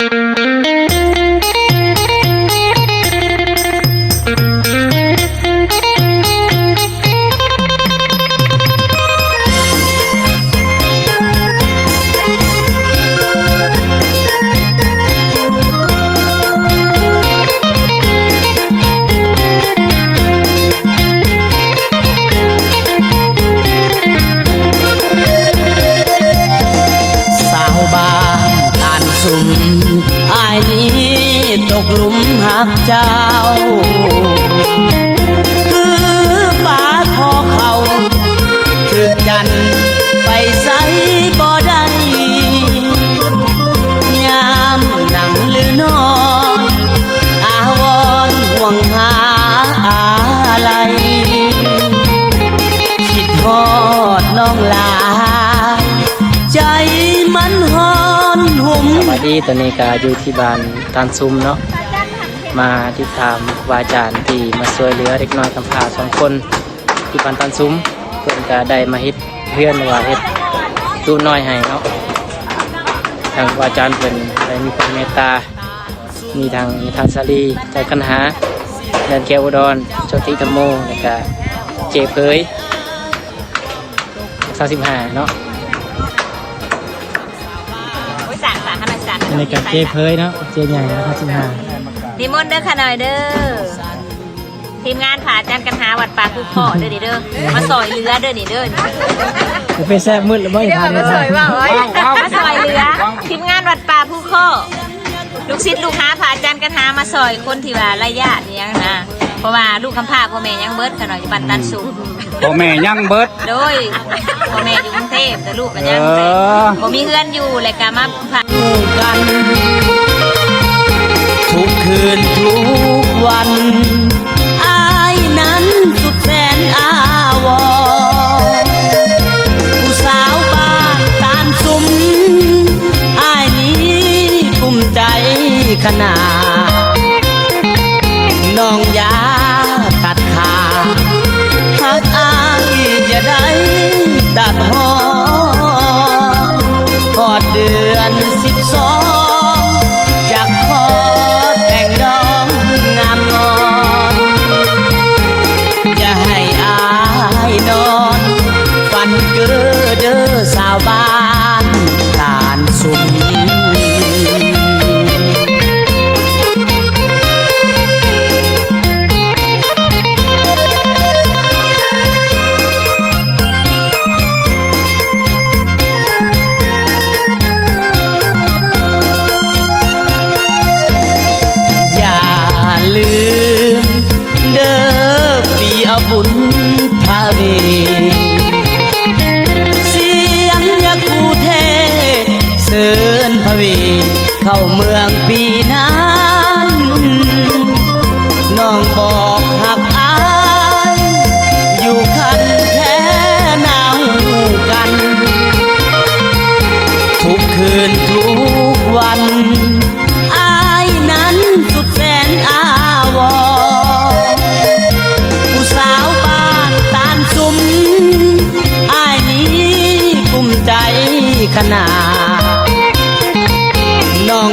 ຊາວບ້ານຕານຊຸມ ອ້າຍນີ້ຕົກຫຼຸມຮັກເຈົ້າ ຄືປາຄໍ່ເຂົ້າຖືກຈັນ ໄປໃສບໍ່ໄດ້ ຍາມນັ່ງຫຼືນອນ ອາວອນຫ່ວງຫາອາໄລ ຄິດຮອດນ້ອງຫຼາຍ ໃຈມັນຮ້ອນຫຸ່ມ. ສະບາຍດີ ຕອນນີ້ກະຢູ່ທີ່ບ້ານຕານຊຸມເນາະ ມາຕິດຕາມຄູບາອາຈານທີ່ມາຊ່ວຍເຫຼືອເດັກນ້ອຍກຳພ້າສອງຄົນ ທີ່ບ້ານຕານຊຸມ ເພິ່ນກະໄດ້ມາເຮັດເຮືອນ ຫຼືວ່າເຮັດຕູ້ນ້ອຍໃຫ້ເນາະ. ທາງຄູບາອາຈານເພິ່ນໄດ້ມີຄວາມເມດຕາ ມີທັງແມ່ທ່ານສາລີ ຈາກຄັນຫາ ແດນແກ້ວອຸດອນ ໂຊຕິທຳໂມ ແລ້ວກະເຈ້ເຜີຍ ຊາວສິບຫ້າເນາະ. ໂອ້ຍ ສາກ ສາກ ອັນນີ້ກະເຈ້ເຜີຍເນາະ ເຈ້ໃຫຍ່ ຊາວສິບຫ້າ. ນິມົນເດີຂະນ້ອຍເດີ ທີມງານພະອາຈານກັນຫາວັດປ່າພູຄໍ້ເດີນີ້ເດີ ມາຊ່ອຍເຫຼືອເດີນີ້ເດີ. ເປັນແຊບມືດແລ້ວບໍ່ ເດີ ມາຊ່ອຍເວົ້າ ມາຊ່ອຍເຫຼືອທີມງານວັດປ່າພູຄໍ້ ລູກສິດລູກຫາພະອາຈານກັນຫາ ມາຊ່ອຍຄົນທີ່ວ່າໄຮ້ຍາດອີ່ຫຍັງນະ ເພາະວ່າລູກກຳພ້າພໍ່ແມ່ຍັງເບິດ ຂະນ້ອຍຢູ່ບ້ານຕານຊຸມ ພໍ່ແມ່ຍັງເບິດ ໂດຍ ພໍ່ແມ່ຢູ່ກຸງເທບ ແຕ່ລູກກະຍັງ ເອີ ບໍ່ມີເຮືອນຢູ່ ແລ້ວກະມາ ກັນທຸກຄືນທຸກວັນ ອ້າຍນັ້ນສຸດແສນອາວອນ ຜູ້ສາວບ້ານຕານຊຸມ ອ້າຍນີ້ກຸ້ມໃຈຂະໜາດ ນ້ອງຢ່າຕັດຂາດ ຫາກອ້າຍຢ່າໄດ້ຕັດຮອນ ຮອດເດືອນສິບສອງ ຈັກຂໍແຕ່ງດອງງາມງອນ ຢ່າໃຫ້ອ້າຍນອນຝັນເກີເດີ ຊາວບ້ານຕານຊຸມ. ຢ່າລືມເດີ ປີເອົາບຸນພະເວ ສຽງຍາຄູເທດເຊີນພະເວ ເຂົ້າເມືອງປີນັ້ນ ນ້ອງບອກຮັກອ້າຍ ຢູ່ຄັນແທ້ໜາວກັນ ທຸກຄືນທຸກວັນ ອ້າຍນັ້ນສຸດແສນອາວອນ ຜູ້ສາວບ້ານຕານຊຸມ ອ້າຍນີ້ກຸ້ມໃຈຂະໜາດ ນ້ອງ